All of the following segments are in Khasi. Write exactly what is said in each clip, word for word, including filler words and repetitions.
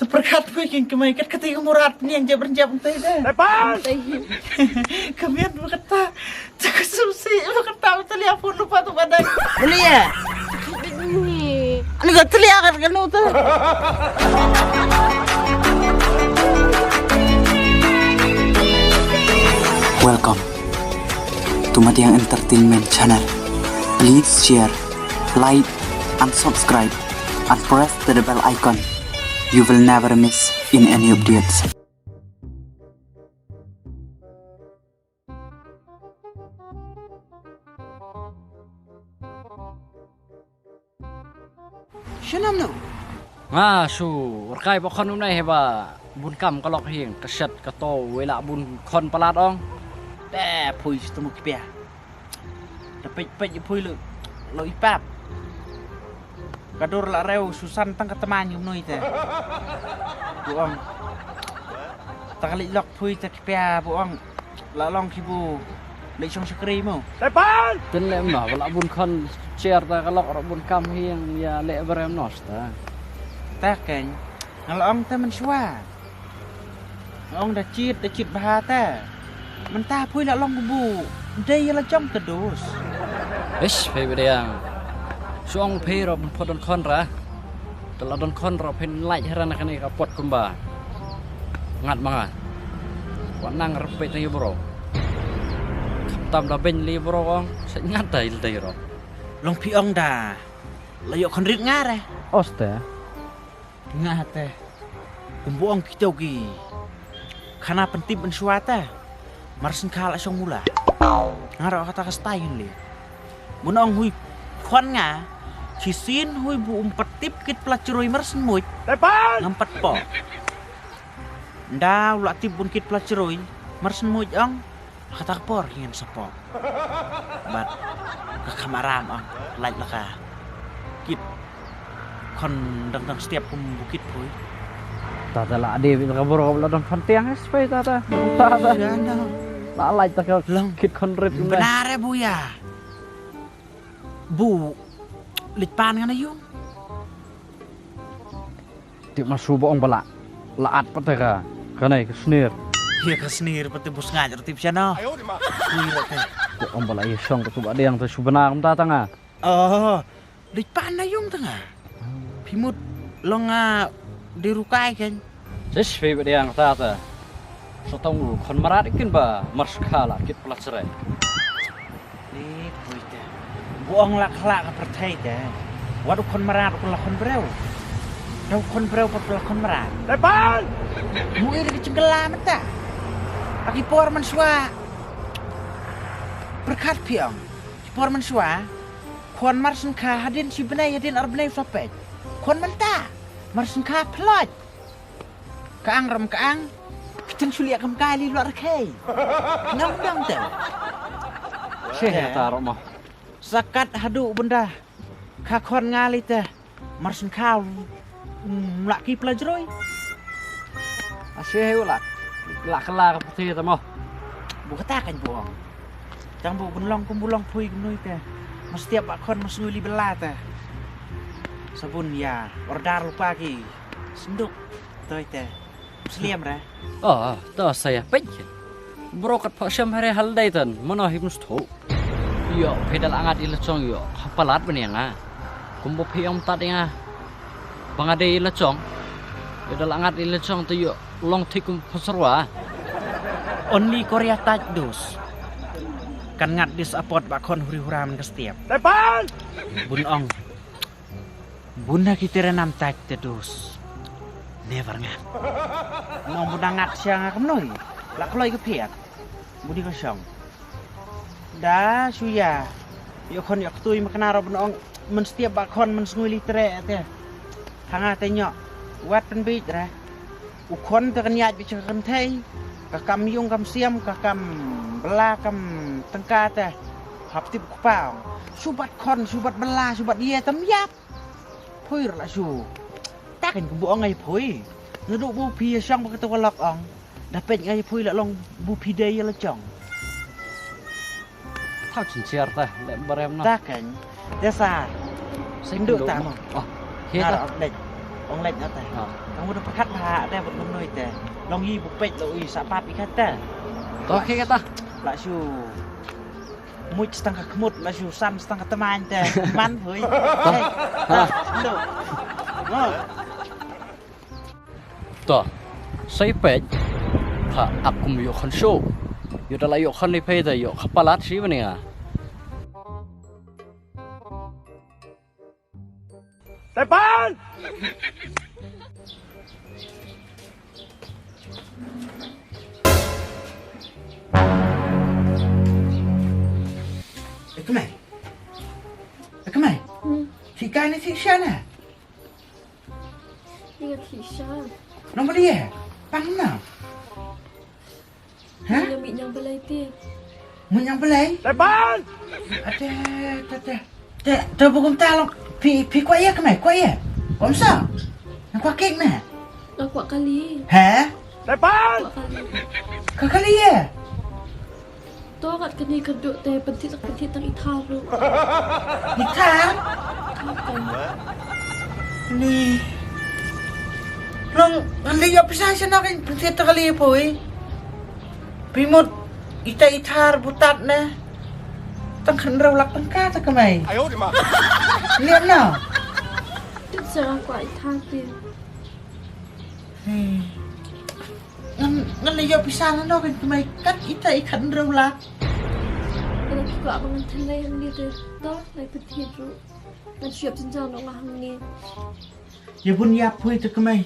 Pyrkhat phi kin kmai kat kati ka murat niang jep rynjep ntai de. Lepas. Kamiat ba kata. Cak sumsi ba kata ba tlia phone lupa tu badai. Tlia. Ni. Ani ka tlia kat kanu tu. Welcome to Madiang Entertainment Channel. Please share, like, and subscribe, and press the bell icon. You will never miss in any updates. Shanam no. Nga shu rkai ba khon umnai heba bun kam ka lok hiang ka shet ka to wei la bun khon palat ong. Te phui shi temu kipia. Te pej pej phui lo lo ipap. Ka dur la reu susan tang ka teman yum noi te. Bu ong. Ta ka lok phui te kipia bu ong. La long ki bu. Lek shong shakri mo. Tepan! Tin le ma, wala bun khon chair ta ka lok ro bun kam hiang ya le barem nos ta. Ta ken. Nga la ong te man shwa. Nga ong da chit, da chit bha ta. Mynta phui la long bu. Dei la jong ta dus. Ish, phi bdiang. Shu ong phi ro bun pho don khon ra. Te la don khon ro phin lait heran kane ka pot kumba. Ngat ma nga. Wa nang rpet ni bro. Tam da ben li bro kong. Sa ngat dai dai ro. Long phi ong da. La yok khon rit nga re. Oste. Nga te. Kumbu ong kito ki. Khana pyntip ban shwa te. Mar sngkha la shong mula. Nga ro kata ka style le. Bun ong hui khon nga. Chisin hui bu um pat tip kit pla chroi mar smuj. Tepan! Ngam pat po. Nda u la tip bun kit pla chroi mar smuj ong. Kata ka por ngin sapo. Bat ka kham aram ong. Lait la ka. Kit. Khon dang dang setiap kum bukit pui. Tata la ade bit ka boro la dang khon tiang es pai tata. Tata. Siana. La lait ta ka Long. Kit khon rit ne. Benar eh buya. Bu. Lit pan ngana yung. Ti masu ba ong bala. La at pate ka. Kanai ka snir. Ye ka snir pate bus ngaj roti siana. Kui roti. Ko ong bala ye song ka tu ba dang ta su benar kum tata nga. Oh, dei pan na yung tanga. Phi mut long a di rukai kan. Sis phi ba diang ta ta. Sa tong u khon marat ikin ba mar skha la kit pla sere. Ni pui te. Bu ong la khla ka pyrthei te. Wat u khon marat u la khon breu. Da u khon breu pa la khon marat. Dei pan. Mu iri ki chengkela mata. Aki por man swa. Pyrkhat phi ong. Ki por man swa. Khon mar sngkha hadien shi bnai hadien ar bnai u sa peit. Khon mynta mar sngkha phlot. Ka ang ram ka ang. Ki tang shu liah kam kai li luar khei. Nang dang te. Seh ya ta ro mo. Sakat hadu benda. Ka khon nga li te. Mar sngkha. Mm, la ki pla jroi. Ashe he u la. La kala ka puthe ta mo. Bu kata kan bu ong. Tang bu bunlong kum bulong phui kum nui te. Mas tiap ba khon mas ngui li bela te. Sabun ya order lupa ki. Senduk. Toi te. Sliam re. Oh, to saya pek. Bro kat pha sham hare hal dai tan. Mana him sto. Yo, phi dal angat ila chong yo. Palat bani nga. Kumbo phi ong tat nga. Banga dei ila chong. Yo dal angat ila chong te yo. Long thik kum phasarwa. Only Korea taj dos. Kan ngat dis apot ba khon huri hura man ka stiap. Tepan! Bun ong. Bun ha ki tere nam taj te dos. Never ngat. Nong bun ngat siang ak mnoi. Lak loi ka phiat. Budi ka shong. Da suya. Yo khon yo ktui makna ro bun ong. Men stiap ba khon men sngui li tere te. Hanga te nyok. Wat pen bit re. U khon te kan yaj bit kan thei. Ka kam yung kam siam ka kam bela kam tengka te. Hap tip kpa ong. Subat khon subat bela subat ye tam yap. Phui la shu. Ta kan kumbu ong ai phui. Nadu bu phi ya shong ba kata walak ong. Da pet ngai phui la long bu phi dei la chong. Thau chin chiar ta le barem na. Ta kan. Desa. Sendu ta mo. Oh. He ta. Ong lek na ta. Oh. Mo da pyrkhat ha, te bad kumno te. Long i bu peit lo i sa pap i kata. To, okay kata. La shu. Muj stang ka khmut, la shu san stang ka tamain te. Man, hui. Hey. Ha. Lo. Mo. To, sa i peit. Ha, ak kum ïoh khon shu. Ïoh da la ïoh khon ni peit da ïoh khapalat shi bani nga. Tepan! Eh, kemai. Eh, kemai. Hmm. Thik kai ne thik sha ne? Ïa nga thik sha. Nong bali eh? Pang na? Ha? Ïa mi nyang balai ti. Mi nyang balai? Tepan! Ate, ate, ate. Te, te bukum ta long. Phi, phi kwah ïa kemai, kwah ïa. Kom sa. Nang kwah kek ne? Nga kwah kali. Ha? Tepan! Kwah kali. Ka kali ïa. To kat kani ka duk te pynthit, pynthit tang i thar ruh. I thar? Thar kan. Ni. Long, ngan leit ïoh pisa sha na kan pynthit ta kali poi. Phi mut ita i thar butat ne. Tang khyndai lak tyngka ta kemai. Ayo di ma. Lihat na. Tut sa kwah i thar phi. Hei. Ngan, ngan leit ïoh pisa na no kan kemai kat ita i khyndai lak. Kala ki kwah ba ngan than lei hangne te. To, lai pynthit ruh. Ngan shu ïap jynjar noh nga hangne. Ïa bun ïap poi te kemai.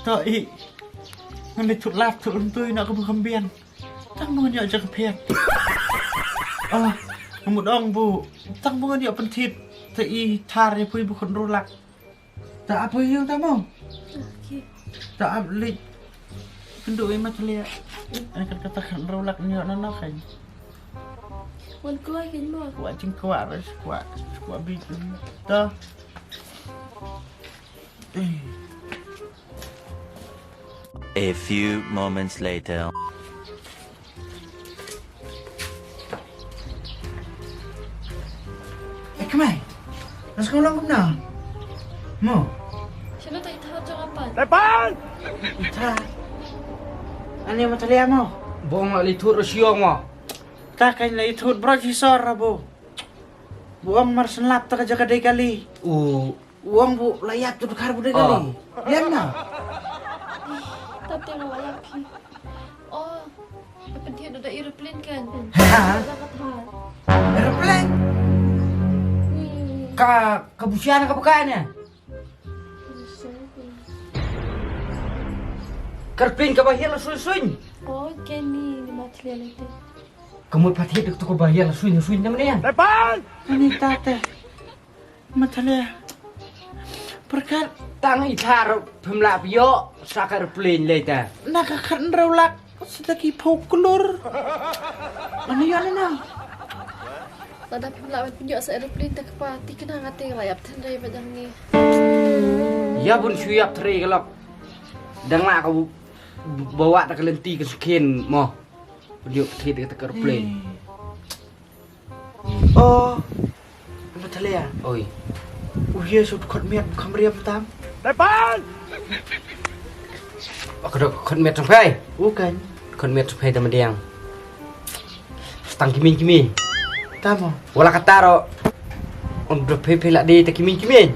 To i. Ngan leit thut lap thut ryntui na ka bu kham biang. Tang ba ngan ïoh jaka phiat. Oh, nga mut ong bu. Tang ba ngan ïoh pynthit. Te i thar ïa poi bu khyndai lak. Ta ap ïa ta mo. Okay. Ta ap leit. Kynduh i ma Thalia. Ai kat kata khyndai lak ngan ïoh na no kan. Wan kwah kan mo. Kwah jingkwah res kwah. Kwah bi. Ta. Eh. A few moments later. Eh, kemai. Nas kau lang kumna? Mo. Sino ta i thar jong apan? Tepan! I thar. Ani ma Thalia mo. Bong la leit thut ro sio mo. Ta kan leit thut bro sisor abo. Bong mar sen lap ta ka jaka dei kali. U. Wang bu la ïap tu dkhar bu dei kali. Oh. Lian na. Tate nga la ïap ki. Oh, pynthit da aeroplane kan. Ha? Da ka thar. Aeroplane? Hmm. Ka, ka busian ka bukai ne? Ka aeroplane ka ba hial suin suin. Oh, keni ni ma Thalia lete. Ka mut pynthit tu ka ba hial suin suin namne. Tepan! Ani tate. Ma Thalia. Pyrkhat. Tang i thar phim lah pio sa ka aeroplane lei ta. Na ka khat nrew lak. Sita ki pho klur. Mano ïa na na. Lada phim lah pio sa aeroplane ta kpa ti kena ngate la ïap than rei ba jang ni. Ïa bun shu ïap than rei ka lok. Dang lah ka bu-, bawa ta ka lenti ka skin mo. Pynïoh pynthit ka ta ka aeroplane. Hmm. Oh, ma Thalia. Oi. U ye sut khot miat kham riam tam. Tepan! Ka dok khot miat tang phai. U kan. Khot miat tang phai tam diang. Tang kimin kimin. Tamo. Wala kata ro. Om dok phai phai la di ta kimin kimin.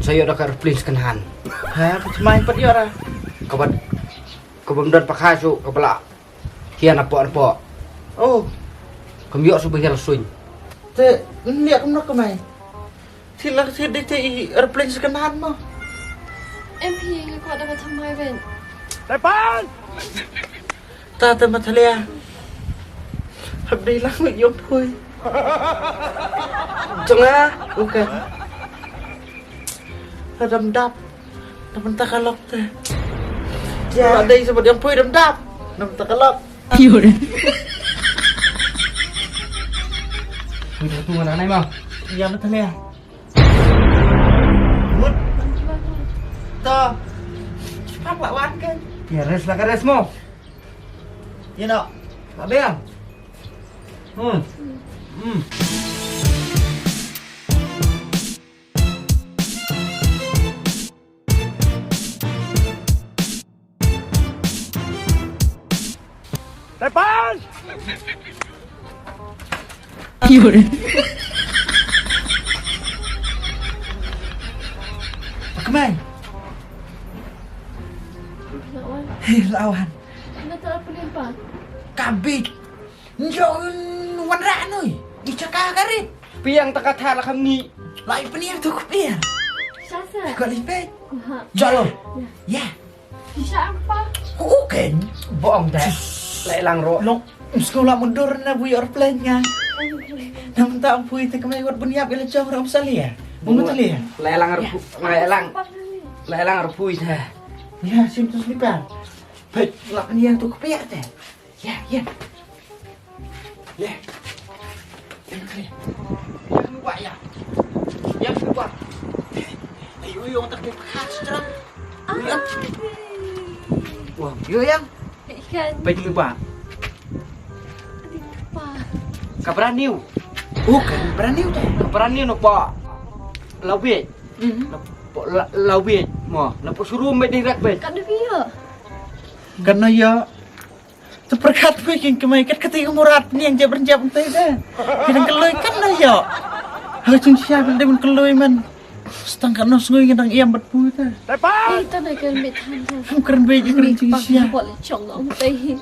Sa ïoh da ka aeroplane second hand. Ha, ka thymmai pat ïoh ra. Ka ba, ka bym don pakha shu, ka ba la. Hian apo apo. Oh. Kam ïoh suba hian suin. Te nliak kam nok kamai. Thilak thit dei te i airplane second hand mo. Em hi ngi kwah da ba thymmai ben. Tepan! Ta te ma Thalia. Hap dei lang ngi ïoh phui. Jong nga. Okay. Dam dap. Dam ta ka lok te. Ya. Ba dei sebab yang pui dam dap. Dam ta ka lok. Pui tu tu ngan nai ma. Ya betul ya. Good. To. Cepat wak wan kan. Ya res lah ka res mo. Ya no. Abang. Hmm. Hmm. Epan! Kmai. Lawan. Hei, lawan. Nga tak apa limpa. Kabit. Njo wanrah noi. Ichaka karit. Piang taka thar kam ni. Lai peniang tu kupiang. Sasa. Kau lipet. Kuha. Jalo. Ya. Ya. Bisa apa? Kuken. Bohong dah. Lelang ro. Lok. Sekolah mundur na bui airplane nga. Nam tak ampui te kemai wat beniap ila jong ram salia. Bungut salia. Lelang ro. Lelang. Lelang ro pui dah. Ya, sim tu selipar. Baik, lak ni yang tu kepiak dah. Ya, ya. Ya. Ya, ya. Yang lupa ya. Yang lupa. Ayo, yang tak dia khas terang. Yang. Wah, yo yang. Ikan. Baik lupa. Lupa. Kabraniu. Oh, kabraniu dah. Kabraniu nak pa. Lawit. Mhm. Lawit. Mo, lawit suruh mai direct bai. Kan dia. Kan ya. Te pyrkhat phi kin kmai kat kati ka murat ni yang jep jep ntai da. Kidang ka lui kat na ïoh. Ha jingshia kan dei man ka lui man. Stang kat na sngui kidang ïam bat pu ta. Tepan! Ita na kan mit han ta. Ham kren bej kren jingshia. Bot le chong nong tai.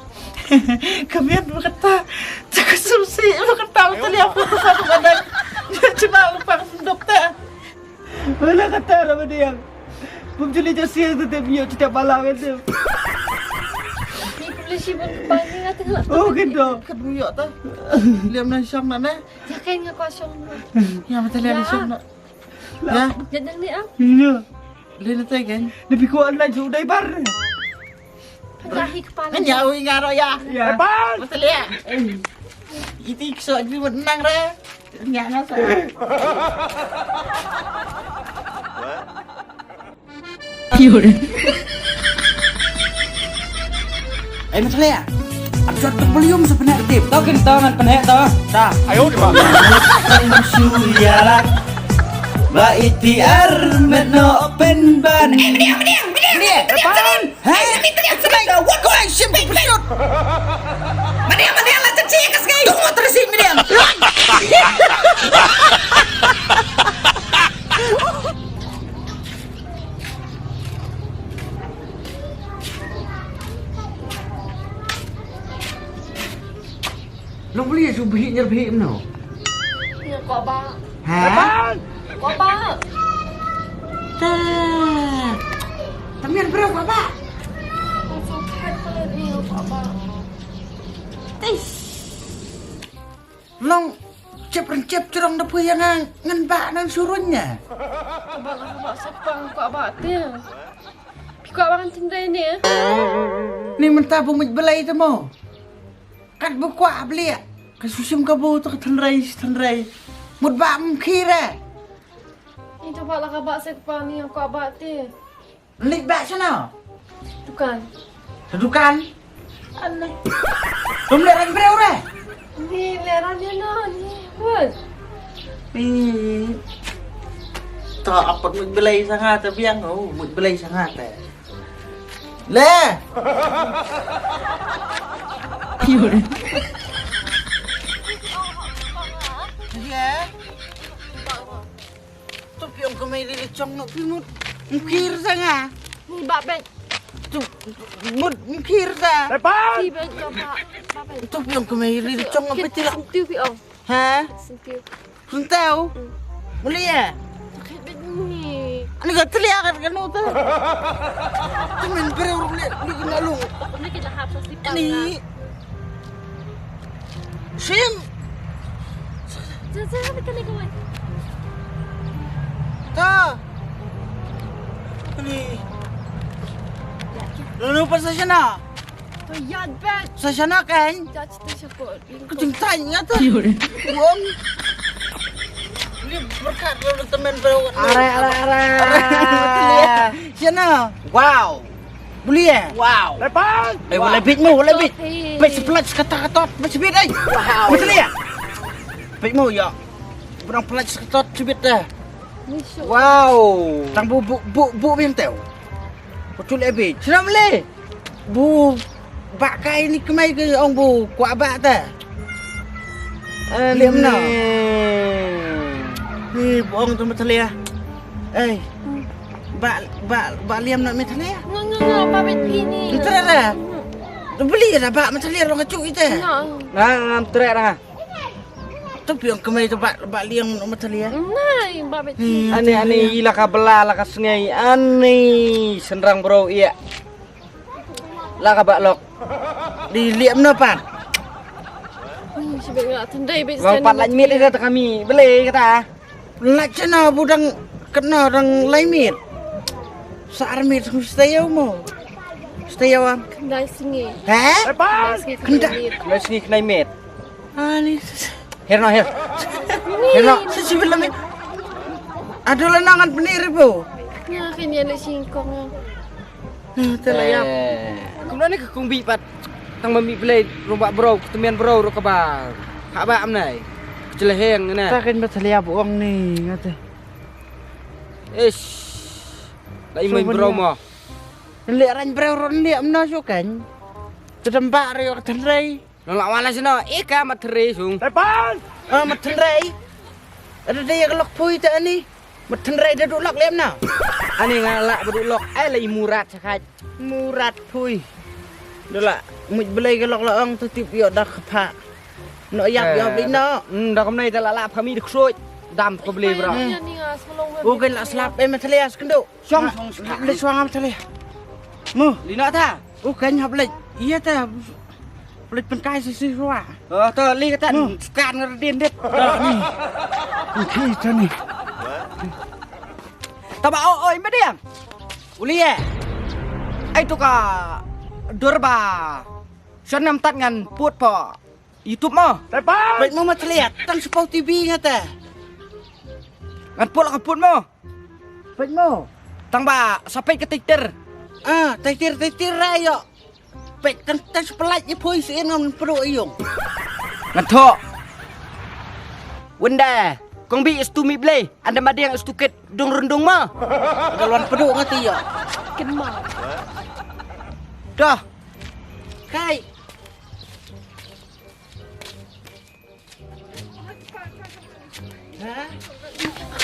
Kamian ba kata. Caka sumsi ba kata ba talia pu ta sa ta badan. Cuma lupa sendok ta. Wala kata ra ba diang. Bum juli ja sia tu te bio cita bala kan tu. Ni polisi pun panggil kata. Oh gitu. Kat bio ta. Liam na shong na na. Ya kan nga ko shong na. Ya betul ya shong na. Ya. Jangan ni ah. Iya. Lena te kan. Lebih kuat na ju dai bar. Pagahi kepala. Kan ya ui ngaro ya. Ya. Betul ya. Iti so lebih menang re. Nya nga sa. Ai Matlea. Ap jot volume sa pynheh tip. To kin to ngan pynheh to. Ta. Ayo di ba. Suria la. Ba iti ar met no pynban. Mediang, mediang, mediang. Mediang. Hei, ni tadi aku sedang. What going? Sim tu pursuit. Mana yang, mana yang lah cecik ke sekali? Tunggu terus ini dia. Long beli ya subuh nyerbi mno. Ïa kwah ba. Ha? Kwah ba. Ta. Tamian bro kwah ba. Kwah ba. Tis. Long cep ren cep cerong da pui yang ngan ba nan surun nya. Ba la ba sepang kwah ba te. Pi kwah ba kan tindai ni. Ni mentah bumit belai temo. Kat bu kwah beliak. Ka susim ka bu tu ka tynrai tynrai. Mut ba mkhira. Ni tu ba la ka ba se kpa ni ko ba te. Lik ba sana. Dukan. Dukan. Aneh. Tum le ran breu re. Ni le ran ni no ni. Bus. Ni. Ta apa mut belai sangat biang oh mut belai sangat eh. Le. Iya. Tu piong kemai lili chong no pimut. Mukir sanga. Ni ba bet. Tu mut mukir sa. Tepat. Ti bet jo ba. Ba bet. Tu piong kemai lili chong no piti la. Sentiu piong. Ha? Sentiu. Sentau. Boleh ya? Sakit bet ni. Ani ka telia kan kanu tu. Tu men beri urung le, ni kena lu. Ni kita hap sa si. Ni. Sim. Sa sa sa kena kawai. Ta. Ni. Lalu pasal sana. To yad bet. Sa sana kan? Judge tu syukur. Kucing tanya tu. Wong. Ni berkat lalu temen bro. Are are are. Sana. Wow. Boleh eh? Wow. Lepas. Eh, boleh bit mu, boleh bit. Bit sepelat sekata katot, bit sebit eh. Wow. Betul ya? Bit mu ya. Berang pelat sekatot sebit dah. Wow. Tang bu bu bu bu binteu. Betul eh bit. Senam le. Bu. Ba kai ni kmai ke ong bu kwah ba ta. Liam no. Ni bu ong tu mathalia. Ei. Ba ba ba liam no mathalia. Nga nga nga ba bet pini. Ntra ra. Tu beli ra ba mathalia rong acu ite. Nga. Nga nga ntra ra. Tu piang kemai tu ba ba liang no mathalia. Nai ba bet pini. Ani ani ila ka bela la ka sengai ani senrang bro iya. La ka ba lok. Di liam no pan. Wang pat lait mit ida ta kami bele kata. Lait chena bu dang kena dang lait mit. Sa ar mit sung stay mo. Stay am. Kendai sengi. He? Kendai sengi kendai mit. Kendai sengi kendai mit. Ani. Her no her. Her no. Sisi bilang mit. Aduh la nangan penir ibu. Nga kini ada singkong. Te la ïap. Kumno ne ka kong bih pat. Tang ma mih blei ruh ba bro, ka temian bro ruh kaba. Ha ba am nai. Ka jleheng ne. Ta kan ba thalia bu ong ni ngate. Ish. La i mai bro mo. Le ran bro ruh ni am na su kan. Tedem ba re ka thenrei. Long la wala sino ika matri sung. Tepan. Ah matri. Ada dia kelok pui tak ni. Matri dah dulak lem na. Ani nga la bedulok ai la imurat sakat. Murat pui. Dula muj belai kelok la ong tu tip yo dah kepak. No yap yo beli no. Hmm dah kemnai dah la la kami diksuit. Dam ko beli bro. Ugen la slap eh matlias kendo. Song song le suang matlias. Mu. Lina ta. Ugen hap lek. Iya ta. Pelit pynkai sisi ruwa. Oh to li kata sukan ngerdin dit. Kita ni. Taba o oi mediang. Uli eh. Ai tu ka dur ba. Shan nam tat ngan put po. YouTube mo. Pek mo ma tliat tang sepau T V ngata. Ngan put la ka put mo. Pek mo. Tang ba sa pek ka tiktir. Ah, tiktir tiktir ra yo. Pek tang tang sepelait ye poi sien ngam pedo iyong. Ngan tho. Wenda, kong bi is tu mi blei, anda madiang is tu kit dung rundung ma. Ada luan pedo ngati yo. Kin ma. Dah. Kai.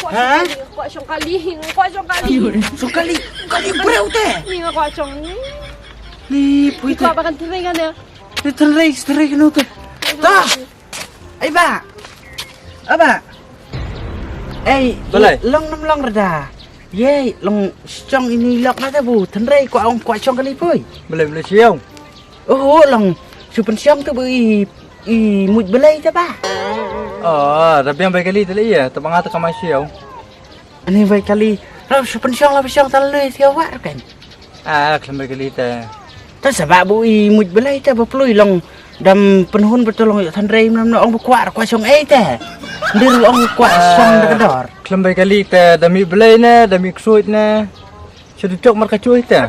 Ha? Kwah shong kali, kwah shong kali. Shong kali, kali breu te. Ni nga kwah shong ni. Ni pui te. Kwah bakan threi kan ya. Ni threi, threi kan te. Ta. Ai ba. Aba. Ei, long nam long rada. Ye, long shong ini lok na te bu. Threi kwah ong kwah shong kali pui. Belai belai siang. Oh, long. Su pynshong tu bu i i muj belai ta ba. Oh, da biang bai kali ta le ya, ta banga ta kamai siau. Ani bai kali. Rau su pynshong la pynshong ta le siau wa kan. Ah, khlem bai kali ta. Ta sa ba bu i muj belai ta ba plui long dam pynhun betul long ya thanrei nam no ong bu kwar kwa shong ei ta. Ndir ong kwa shong da kedor. Khlem bai kali ta da mi belai na, da mi ksuit na. Sha tu chok mar ka chui te.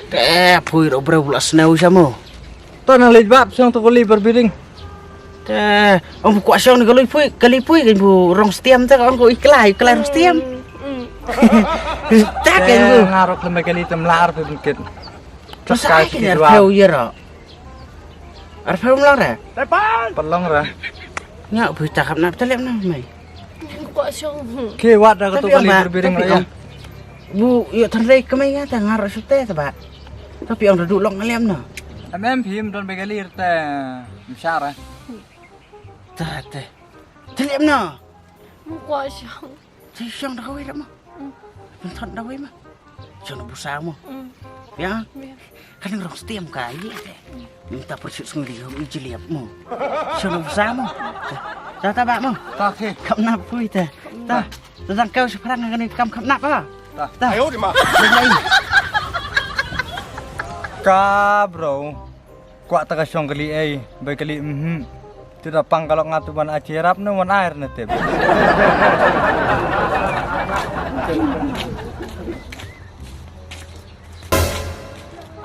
Te phui ro breu la sneu sha mo. To nang leit bap song to ko li bar biring. Te ong bu kwah song ni ka lui phui, ka li phui kan bu rong stiam te ong ko iklai, iklai rong stiam. Ta kan bu. Ngarok lemai kali tem lar pe bukit. Terus ai kan ya rau ye ro. Arphew mlong re? Tepan. Pelong re. Nga phi ta khap nap ta lem na mai. Kwah shong. Ke wat da ka tu kali berbiring re ya. Bu yo than re kemai nga ta ngar sute ta ba. Tapi ong da du long lem na. Em em phim don begalir te mshara. Ta te. Ta lem na. Kwah shong. Te shong da kawai da ma. Pynthon da wei ma. Shong na busa mo. Ya. Kan rong stem ka ye te. Minta pyrshit snguli hu ijliap mo. Shong na busa mo. Ta ta ba mo. Ta ke. Kam nap pui te. Ta. Ta dang kau seprang kan kam kam nap ba. Ta. Ta. Ayo di ma. Ka bro. Kwah ta ka shong kali ei, bai kali mhm. Ti da pang ka lok nga tu ban achi rap ne wan air ne tip.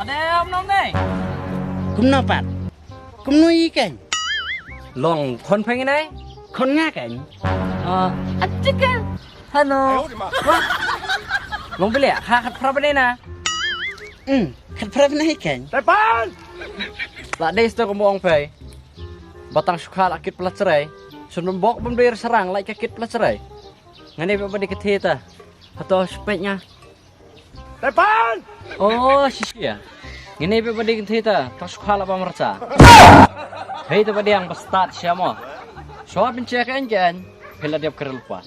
Ada om nong nei. Kumno pat? Kumno i keng? Long khon pheng nei? Khon nga keng? Ah, atik keng. Hano. Long bele kha khat phra bene na. Hmm, khat phra bene keng. Tepan. La dei sto kumba ong phi. Ba tang shu kha la kit pla chrai. Shu num bok bam dei sarang la ka kit pla chrai. Ngane ba ba dei ka theta. Hato spek nga. Tepan! Oh, shisha. Ngane ba ba dei ka theta. Tang shu kha la bam racha. Hei ta ba dei ang ba start siamo. Shu bin check en ken. Phi la diap kerel pa.